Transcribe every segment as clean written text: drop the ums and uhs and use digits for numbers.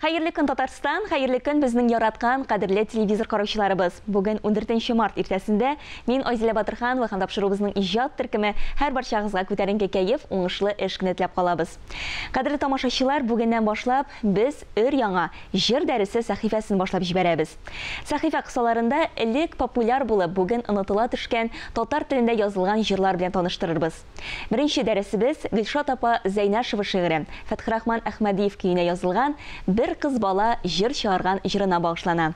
Хәерле көн, Татарстан, хәерле көн, безнең яраткан, кадерле телевизор караучыларыбыз. Бүген 14 март иртәсендә мин, Айзилә Батырханова, һәм тапшыруыбызның иҗат төркеме һәр барчагызга күтәренке кәеф, уңышлы эш көне теләп калабыз. Кадерле тамашачылар, бүгеннән башлап без өр-яңа Җыр дәресе сәхифәсен башлап җибәрәбез. Сәхифә кысаларында элек популяр булып, бүген онытыла төшкән татар телендә язылган җырлар белән таныштырырбыз. Беренче дәресебез Гөлшат апа Зәйнашева шигыре, Фәтхерахман Әхмәдиев көенә язылган Бер кыз бала җыр чыгарган җырына багышлана.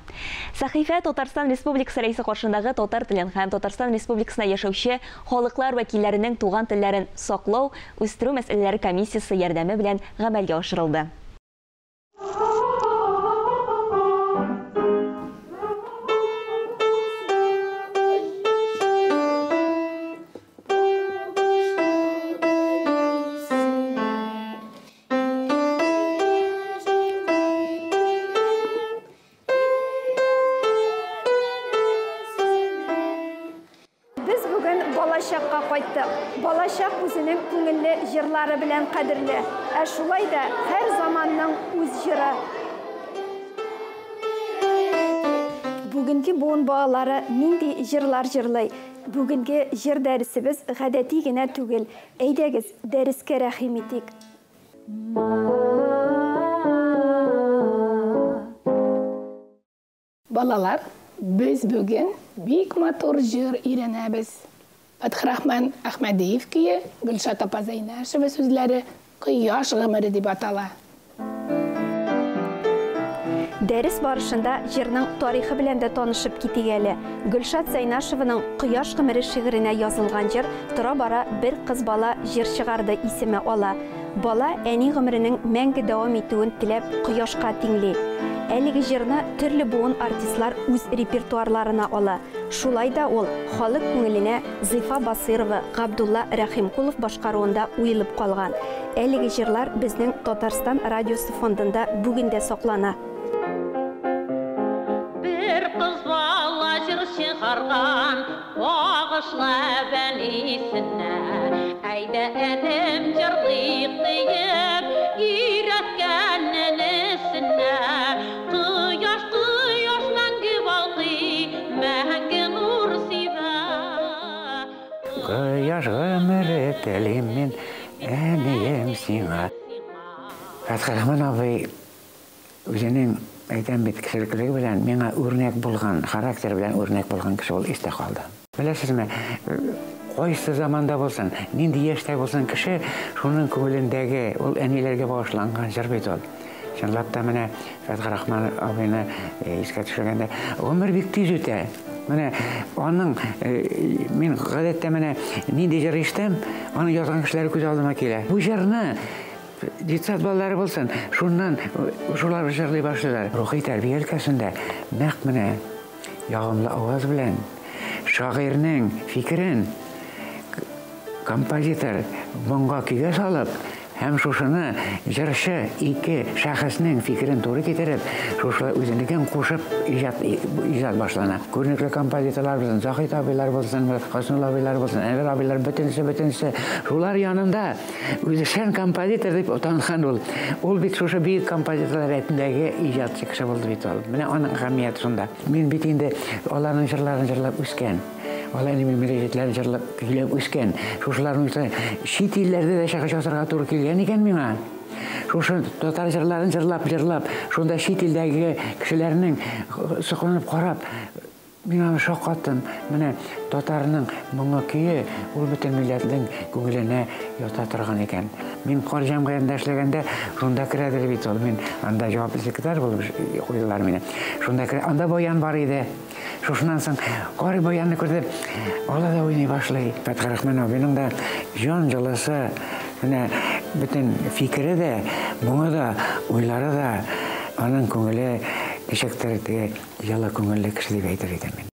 Сәхифә Татарстан Республикасы Рәисе каршындагы татар телен һәм Татарстан Республикасында яшәүче халыклар вәкилләренең туган телләрен саклау, үстерү мәсьәләләре комиссиясе ярдәме белән гамәлгә ашырылды. Без бүген балачакка кайттык. Балачак үзенең күңелле җырлары белән кадерле. Ә шулай да һәр заманның үз җыры. Бүгенге буын балалары нинди җырлар җырлый? Бүгенге җыр дәресебез гадәти генә түгел. Әйдәгез, дәрескә рәхим итик. Балалар, без бүген бик матур җыр өйрәнәбез. Фәтхрахман Әхмәдиев көе, Гөлшат апа Зәйнәшева сүзләре Кояш гомере дип атала. Дәрес барышында җырның тарихы белән дә танышып китик әле. Гөлшат Зәйнашеваның Кояш гомере шигыренә язылган җыр тора-бара Бер кыз бала җыр чыгарды исеме ала. Бала әни гомеренең мәңге дәвам итүен теләп кояшка тиңли. Әлеге җырны төрле буын артистлар үз репертуарларына ала. Шулай да ул халык күңеленә Зифа Басыйрова, Габдулла Рәхимкулов башкаруында уелып калган. Әлеге җырлар безнең Татарстан радиосы фондында бүген дә саклана. Бер кыз бала җыр чыгарган, Багышлап әнисенә. Әйдә, энем, җырлыйк, диеп, Өйрәткән энесенә. Кояш, кояш мәңге балкый, Мәңге нур сибә. Кояш гомере телим мин, әнием сиңа. Фәтхерахман абый үзенең, әйтәм бит, кешелеклелеге белән миңа үрнәк булган, характер белән үрнәк булган кеше ул истә калды. Беләсезме, кайсы заманда булсын, нинди яшьтә булсын кеше, шуның күңелендәге, ул әниләргә багышланган җыр бит ул. Чынлап та менә Фәтхерахман абыйны искә төшергәндә, гомер бик тиз үтә. Менә аның, мин гадәттә менә нинди җыр ишетәм, аның язган кешеләре күз алдыма килә. Бу җырны детсад балалары булсын, шуннан шулар җырлый башлыйлар. Рухи тәрбия өлкәсендә нәкъ менә ягымлы аваз белән шагыйрьнең фикерен композитор моңга көйгә салып, һәм шушыны җырчы ике шәхеснең фикерен туры китереп, шушылай үзенекен кушып иҗат, иҗат башлана. Күренекле композиторлар булсын, Заһид абыйлар булсын, Хаснулла абыйлар булсын, Әнвәр абыйлар, бөтенесе, бөтенесе шулар янында үзешчән композитор дип танылган ул. Ул бит шушы бөек композиторлар рәтендәге иҗатчы кеше булды бит ул. Менә аның әһәмияте шунда. Мин бит инде аларның җырларын җырлап үскән. Алай инде мин мөрәҗәгатьләрен җырлап, көйләп үскән. Шушыларның чит илләрдә дә чыгыш ясарга туры килгән икән миңа. Шушы татар җырларын җырлап, җырлап, шунда чит илдәге кешеләрнең сокланып карап, мин аны шаккаттым. Менә татарның моңы көе ул бөтен милләтнең күңеленә ята торган икән. Мин кар җәмгыятендә эшләгәндә шунда керәдер бит ул. Мин анда җаваплы секретарь булып куйдылар мине. Шунда керә, анда баян бар иде. Шушыннан соң карый баянны күрде, ала да уйный башлый. Фәтхерахман абыйның да җан җылысы, менә бөтен фикере дә, моңы да, уйлары да, аның күңеле ничектер теге җылы күңелле кеше дип әйтер идем мин.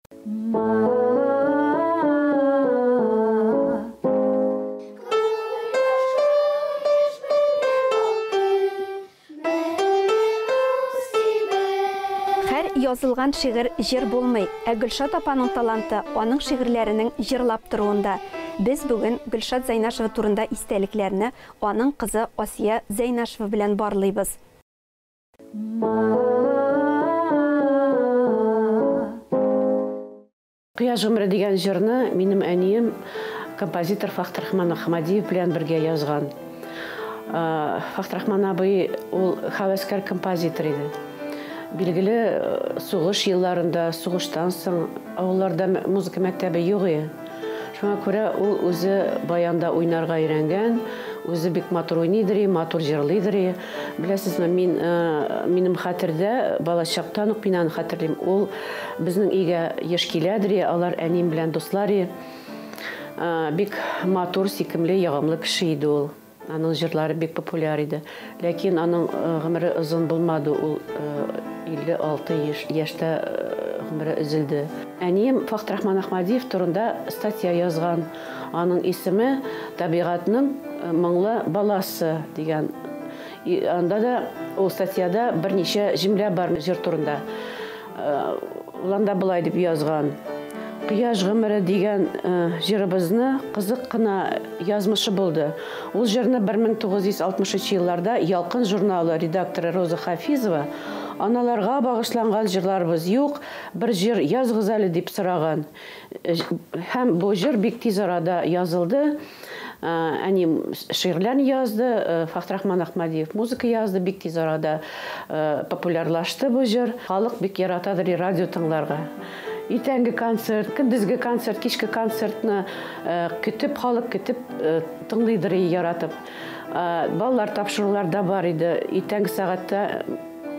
Һәр язылган шигырь җыр булмый, ә Гөлшат апаның таланты аның шигырьләренең җырлап торуында. Без бүген Гөлшат Зәйнашева турында истәлекләрне аның кызы Асия Зәйнашева белән барлыйбыз. Кояш гомере дигән җырны минем әнием композитор Фәхтерахман Ахмадиев белән бергә язган. Фәхтерахман абый ул һәвәскәр композитор иде. Билгеле, сугыш елларында, сугыштан соң авылларда музыка мәктәбе юк иде. Шуңа күрә ул үзе баянда уйнарга өйрәнгән, үзе бик матур уйныйдыр, матур җырлыйдыр. Беләсезме, мин минем хәтердә балачактан ук мин аны хәтерлим. Ул безнең өйгә еш киләдер, алар әнием белән дуслар. Бик матур, сөйкемле, ягымлы кеше иде ул. Аның җырлары бик популяр иде. Ләкин аның гомере озын булмады, ул 56 яшьтә гомере өзелде. Әнием Фәхтерахман Ахмадиев турында статья язган. Аның исеме Табигатьнең моңлы баласы дигән. Анда да ул статьяда берничә җөмлә бар җыр турында. Ул анда болай дип язган. Кояш гомере дигән җырыбызны кызык кына язмышы булды. Ул җырны 1963 елларда Ялкын журналы редакторы Роза Хафизова аналарга багышланган җырларыбыз юк, бер җыр язгыз әле дип сораган. Һәм бу җыр бик тиз арада язылды. Әнием шигырьләрне язды, Фәхтерахман Ахмадиев музыка язды, бик тиз арада популярлашты бу җыр. Халык бик яратадыр радио тыңларга. Иртәнге концерт, көндезге концерт, кичке концертны көтеп, халык көтеп тыңлыйдыр яратып. Балалар тапшырулар да бар иде. Иртәнге сәгатьтә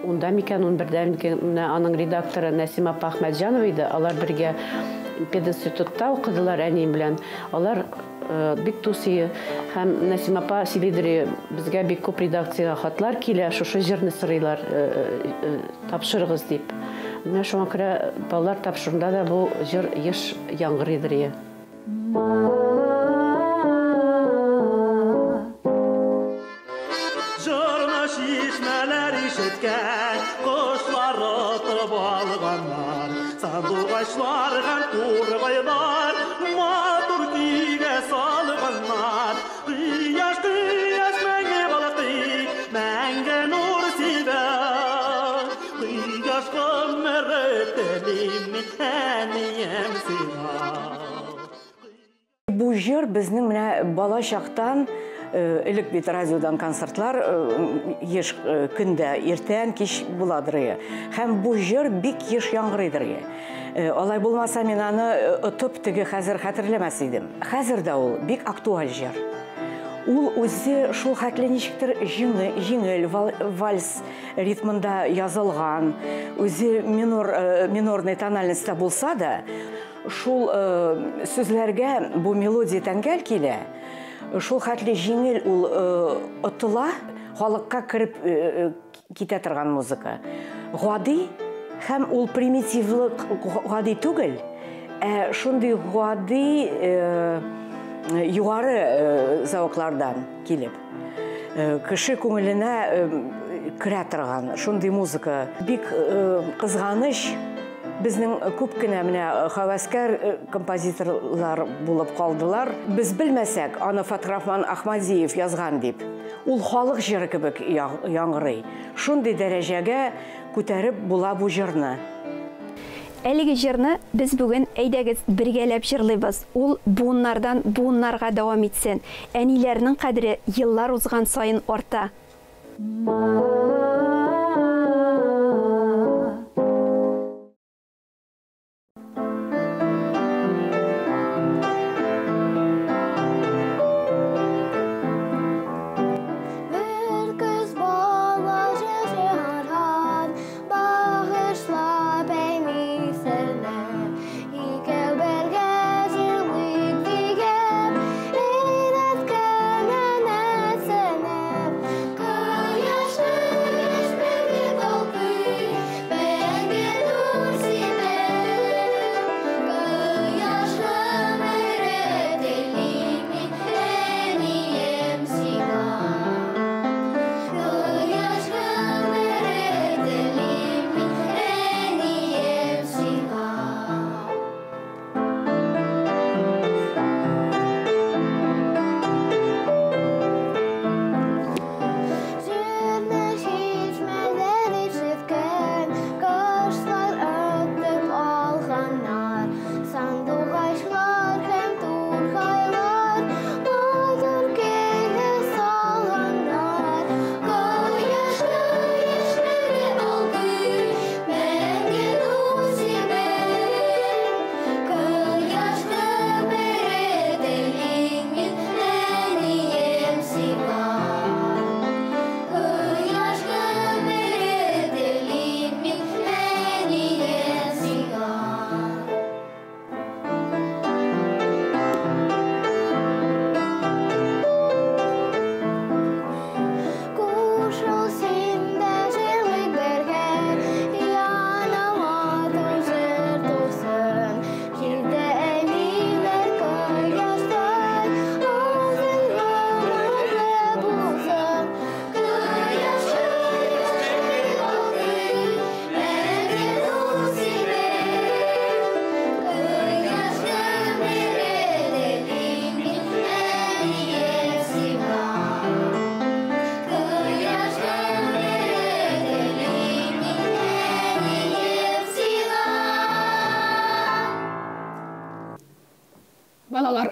10-да микән, 11-дә микән, менә аның редакторы Нәсимә апа Әхмәтҗанова иде. Алар бергә пединститутта укыдылар әнием белән. Алар бик дус иде. Һәм Нәсимә апа сөйлидер, безгә бик күп редакциягә хатлар килә, шушы җырны сорыйлар, тапшырыгыз дип. Менә шуңа күрә балалар тапшыруында да бу җыр еш яңгырыйдыр. Җырны чишмәләр ишеткән, кошлар отып алганнар, сандугачлар һәм тургайлар матур көйгә салганнар. Кояш, кояш мәңге балкый, мәңге нур сибә. Кояш гомере телим мин, әнием сиңа. Бу җыр безнең менә бала чактан элек бит радиодан концертлар еш көндә иртән кич буладыр. Һәм бу җыр бик еш яңгырыйдыр. Алай булмаса мин аны отып теге хәзер хәтерләмәс идем. Хәзер дә ул бик актуаль җыр. Ул үзе шул хәтле ничектер җиңел вальс ритмында язылган, үзе минорный тональностьта булса да, шул сүзләргә бу мелодия тәңгәл килә. Шул хәтле җиңел ул отыла, халыкка кереп китә торган музыка. Гади һәм ул примитивлык гади түгел, ә шундый гади югары зәвыклардан килеп, кеше күңеленә керә торган шундый музыка. Бик кызганыч, безнең күп кенә менә һәвәскәр композиторлар булып калдылар. Без белмәсәк, аны Фәхтерахман Ахмадиев язган дип. Ул халык җыры кебек яңгырый. Шундый дәрәҗәгә күтәреп була бу җырны. Әлеге җырны без бүген әйдәгез бергәләп җырлыйбыз. Ул буыннардан буыннарга дәвам итсен. Әниләрнең кадере еллар узган саен арта. Кояш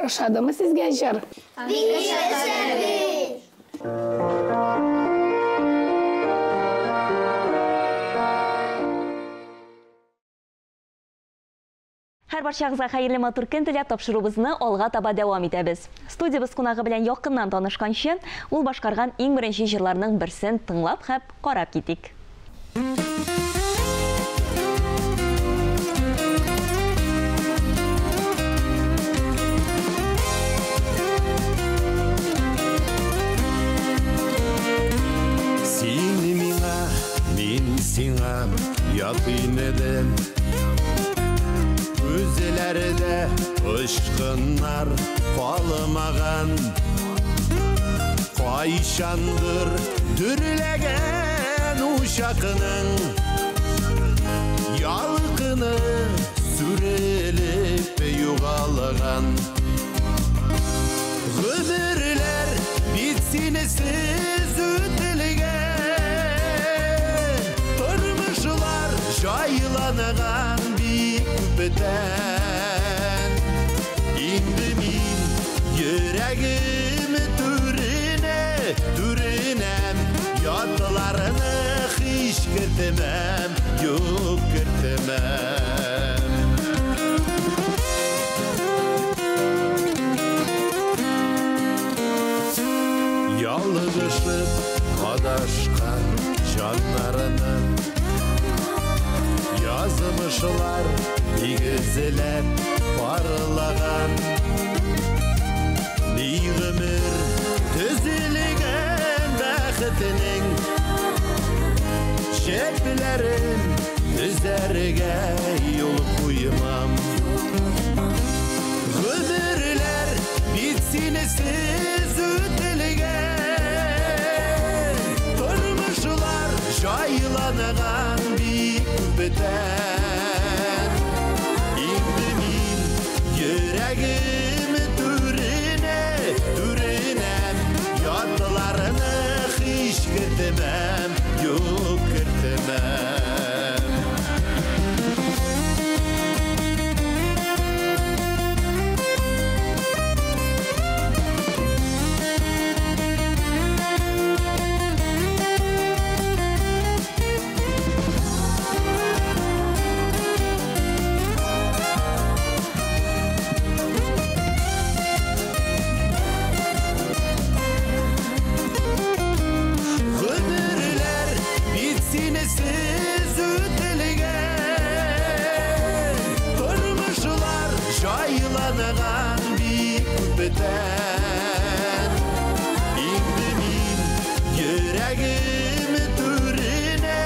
Ошадымы сезгә җыр? Бик ошады! Һәр барчагызга хәерле матур көн теләп тапшыруыбызны алга таба дәвам итәбез. Студиябез кунагы белән якыннан танышканчы, ул башкарган иң беренче җырларның берсен тыңлап һәм карап китик. Син миңа, мин сиңа якын идем. Күзләрдә очкыннар калмаган. Кайчандыр дөрләгән учакның ялкыны сүрелеп югалган. Гомерләр бит синсез үтелгән, тормышлар җайланган бик күптән. Инде мин йөрәгем түренә, түренәм, ятларны һич кертмәм, юк кертмәм. Ялгышып адашкан җаннарны язмышлар игезләп парлаган. Ни гомер төзелгән бәхетенең җепләрен өзәргә юл куймам. Гомерләр бит синсез үтелгән, тормышлар җайланган бик күптән. Инде мин йөрәгем түренә, түренәм, ятларны һич кертмәм, юк кертмәм. Гомерләр бит синсез үтелгән, тормышлар җайланган бик күптән. Инде мин йөрәгем түренә,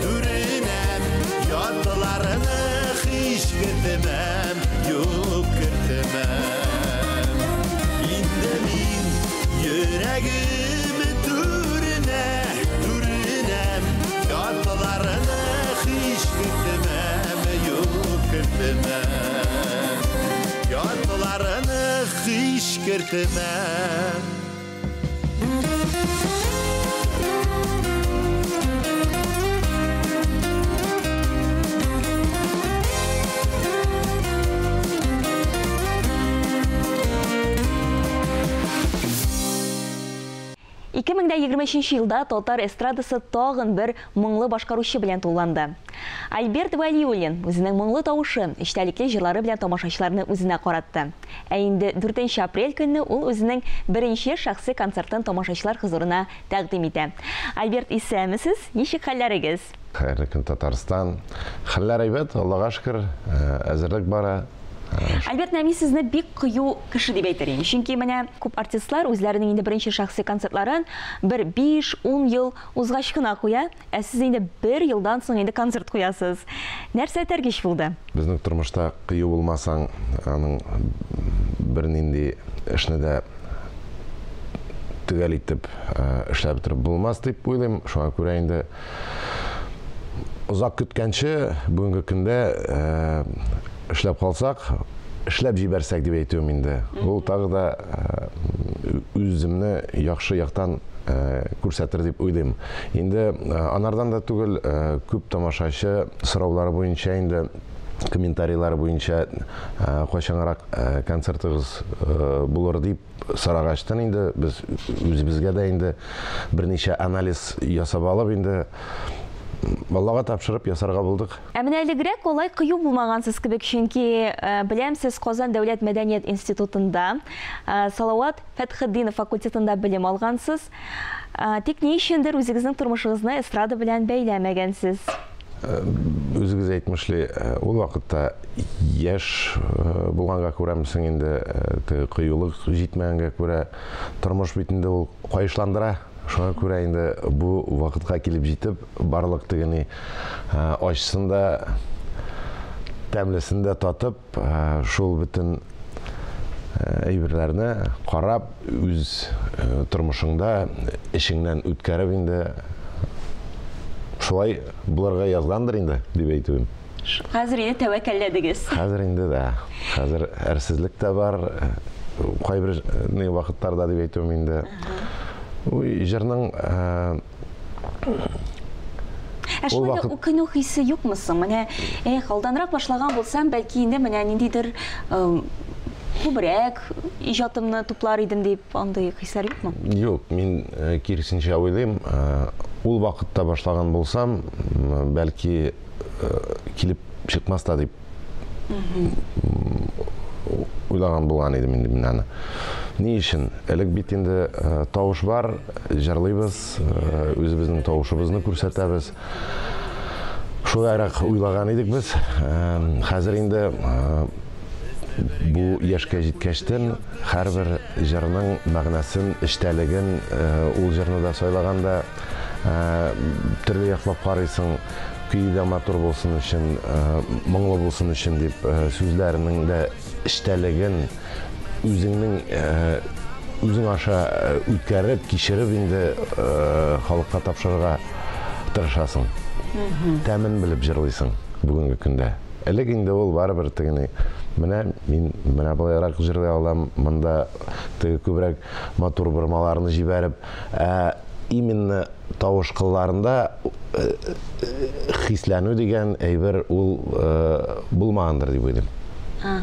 түренәм, ятларны һич кертмәм, юк кертмәм. Инде мин йөрәгем түренә, түренәм, ятларны һич кертмәм, юк кертмәм. Ятларны һич кертмәм. Ике мең дә егерме өченче елда татар эстрадасы тагын бер моңлы башкаручы белән тулланды. Альберт Вәлиуллин үзенең моңлы тавышы, эчтәлекле җырлары белән тамашачыларны үзенә каратты. Ә инде 4 апрель көнне ул үзенең беренче шәхси концертын тамашачылар хозурына тәкъдим итә. Альберт, исәнмесез? Ничек хәлләрегез? Хәерле көн, Татарстан. Хәлләр әйбәт, Аллага шөкер, әзерлек бара. Альберт, мин сезне бик кыю кеше дип әйтер идем. Чөнки менә күп артистлар үзләренең инде беренче шәхси концертларын бер 5-10 ел узгач кына куя, ә сез инде бер елдан соң инде концерт куясыз. Нәрсә этәргеч булды? Безнең тормышта кыю булмасаң, аның бернинди эшне дә төгәл итеп эшләп бетереп булмас дип уйлыйм. Шуңа күрә инде озак көткәнче бүгенге көндә эшләп калсак, эшләп җибәрсәк дип әйтүем инде. Ул тагы да үземне яхшы яктан күрсәтер дип уйлыйм. Инде анардан да түгел, күп тамашачы сораулары буенча инде Комментарийлар буенча кайчанрак концертыгыз булыр дип сорагачтан инде без үзебезгә дә инде берничә анализ ясап алып инде Аллага тапшырып ясарга булдык. Ә менә элегрәк алай кыю булмагансыз кебек, чөнки беләм, сез Казан дәүләт мәдәният институтында Салават Фәтхетдинов факультетында белем алгансыз. Тик ни өчендер үзегезнең тормышыгызны эстрада белән бәйләмәгәнсез? Үзегез әйтмешли, ул вакытта яшь булганга күрәмсең инде, теге кыюлык җитмәгәнгә күрә, тормыш бит инде ул каешландыра. Шуңа күрә инде бу вакытка килеп җитеп, барлык теге ни ачысын да, тәмлесен дә татып, шул бөтен әйберләрне карап, үз тормышыңда эчеңнән үткәреп инде шулай булырга язгандыр инде, дип әйтүем. Хәзер инде тәвәккәлләдегез. Хәзер инде дә. Хәзер әрсезлек тә бар. Кайбер ни вакытларда дип әйтүем инде. Уй, җырның Ә шулай да үкенү хисе юкмы соң? Менә, эх, алданрак башлаган булсам, бәлки инде менә ниндидер күбрәк иҗатымны туплар идем дип, андый хисләр юкмы? Юк, мин киресенчә уйлыйм. Ул вакытта башлаган булсам, бәлки килеп чыкмас та дип уйлаган булган идем инде мин аны. Ни өчен? Элек бит инде тавыш бар, җырлыйбыз, үзебезнең тавышыбызны күрсәтәбез. Шулайрак уйлаган идек без. Хәзер инде бу яшькә җиткәчтен һәрбер җырның мәгънәсен, эчтәлеген, ул җырны да сайлаганда төрле яклап карыйсың. Көе дә матур булсын өчен, моңлы булсын өчен дип, сүзләренең дә эчтәлеген үзеңнең үзең аша үткәреп, кичереп инде халыкка тапшырырга тырышасың. Тәмен белеп җырлыйсың бүгенге көндә. Элек инде ул барыбер тегене, менә мин менә болайрак җырлый алам, монда теге күбрәк матур бормаларны җибәреп, ә именно тавыш кылларында хисләнү дигән әйбер ул булмагандыр дип уйлыйм.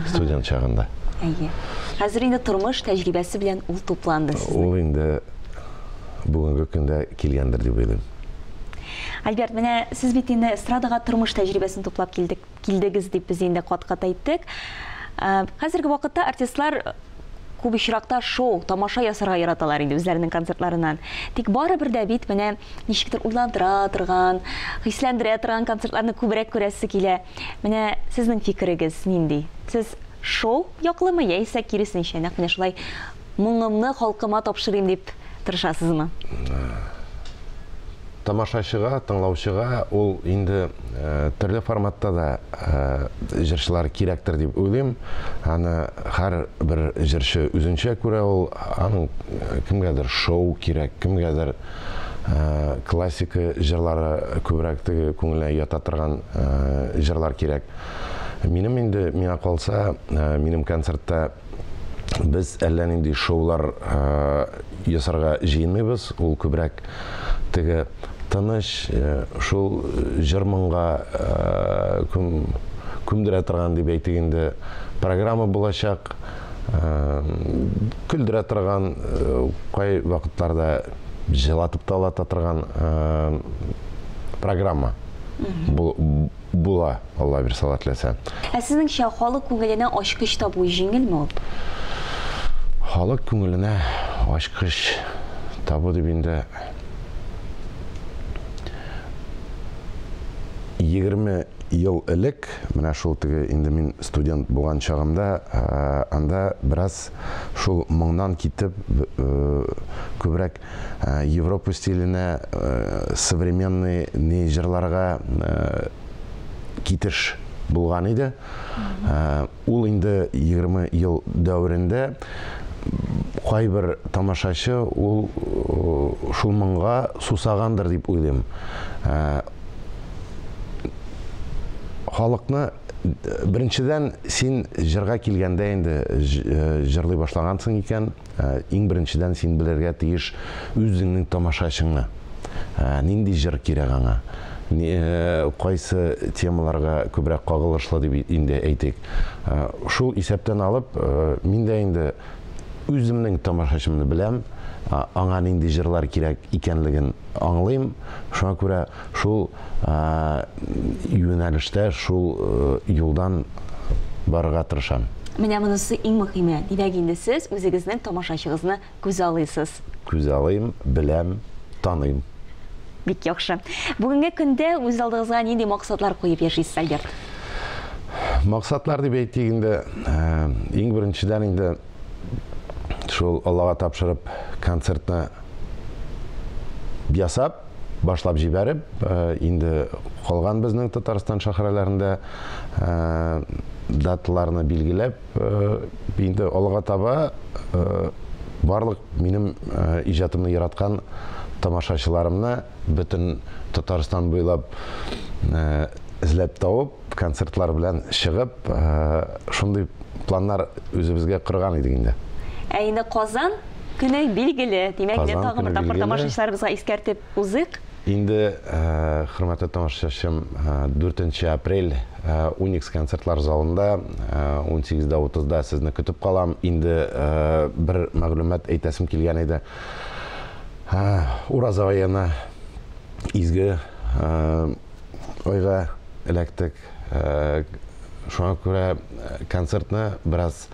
Студент чагында. Әйе. Хәзер инде тормыш тәҗрибәсе белән ул тупланды сезнең. Ул инде бүгенге көндә килгәндер дип уйлыйм. Альберт, менә сез бит инде эстрадага тормыш тәҗрибәсен туплап килдек, килдегез дип без инде кат-кат әйттек. Хәзерге вакытта артистлар күп очракта шоу, тамаша ясарга яраталар инде үзләренең концертларыннан. Тик барыбер дә бит менә ничектер уйландыра торган, хисләндерә торган концертларны күбрәк күрәсе килә. Менә сезнең фикерегез нинди? Сез шоу яклымы яисә киресенчә, нәкъ менә шулай моңымны халкыма тапшырыйм дип тырышасызмы? Тамашачыга, тыңлаучыга ул инде төрле форматта да җырчылар кирәктер дип уйлыйм. Аны һәр бер җырчы үзенчә күрә ул, аның кемгәдер шоу кирәк, кемгәдер классика җырлары күбрәк теге күңеленә ята торган җырлар кирәк. Минем инде, миңа калса, минем концертта без әллә нинди шоулар ясарга җыенмыйбыз. Ул күбрәк теге тыныч, шул җыр моңга күмдерә торган дип әйтик инде программа булачак, көлдерә торган, кай вакытларда җылатып та алата торган программа була, Алла бирсә, Алла теләсә. Ә сезнеңчә, халык күңеленә ачкыч табу җиңелме ул? Халык күңеленә ачкыч табу дип инде 20 ел элек, менә шул теге инде мин студент булган чагымда, анда бераз шул моңнан китеп, күбрәк Европа стиленә, современный ни җырларга китеш булган иде. Ул инде 20 ел дәверендә кайбер тамашачы ул шул моңга сусагандыр дип уйлыйм. Халыкны беренчедән син җырга килгәндә инде җырлый башлагансың икән, иң беренчедән син белергә тиеш үзеңнең тамашачыңны. Нинди җыр кирәк аңа? Кайсы темаларга күбрәк кагылышлы дип инде әйтик. Шул исәптән алып, мин дә инде үземнең тамашачымны беләм, аңа нинди җырлар кирәк икәнлеген аңлыйм. Шуңа күрә шул юнәлештә, шул юлдан барырга тырышам. Менә монысы иң мөһиме. Димәк, инде сез үзегезнең тамашачыгызны күзаллыйсыз. Күзаллыйм, беләм, таныйм. Бик яхшы. Бүгенге көндә үз алдыгызга нинди максатлар куеп яшисез, Альберт? Максатлар дип әйтик инде, иң беренчедән инде шул Аллага тапшырып концертны ясап, башлап җибәреп, инде калган безнең Татарстан шәһәрләрендә даталарны билгеләп, инде алга таба барлык минем иҗатымны яраткан тамашачыларымны бөтен Татарстан буйлап эзләп табып, концертлар белән чыгып, шундый планнар үзебезгә корган идек инде. Ә инде Казан көне билгеле. Димәк, инде тагын бер тапкыр тамашачыларыбызга искәртеп узыйк. Инде, хөрмәтле тамашачым, 4 апрель Уникс концертлар залында 18:30-да сезне көтеп калам. Инде бер мәгълүмат әйтәсем килгән иде. Ураза аена изге айга эләктек. Шуңа күрә концертны бераз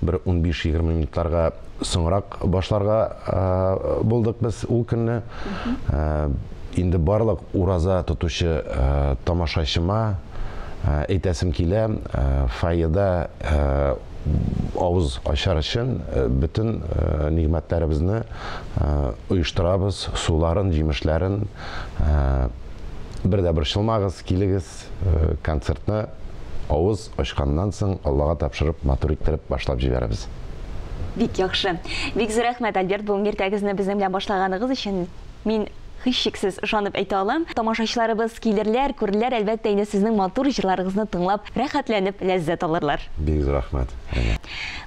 бер 15-20 минутларга соңрак башларга булдык без ул көнне. Инде барлык ураза тотучы тамашачыма әйтәсем килә, фойеда авыз ачар өчен бөтен нигъмәтләребезне оештырабыз, суларын, җимешләрен. Бер дә борчылмагыз, килегез, концертны авыз ачканнан соң Аллага тапшырып, матур иттереп башлап җибәрәбез. Бик яхшы. Бик зур рәхмәт, Альберт, бүгенге иртәгезне безнең белән башлаганыгыз өчен. Мин һичшиксез ышанып әйтә алам, тамашачыларыбыз килерләр, күрерләр, әлбәттә, инде сезнең матур җырларыгызны тыңлап, рәхәтләнеп ләззәт алырлар. Бик зур рәхмәт.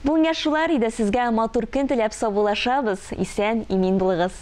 Бүгенгә шулар иде, сезгә матур көн теләп саубуллашабыз. Исән, имин булыгыз.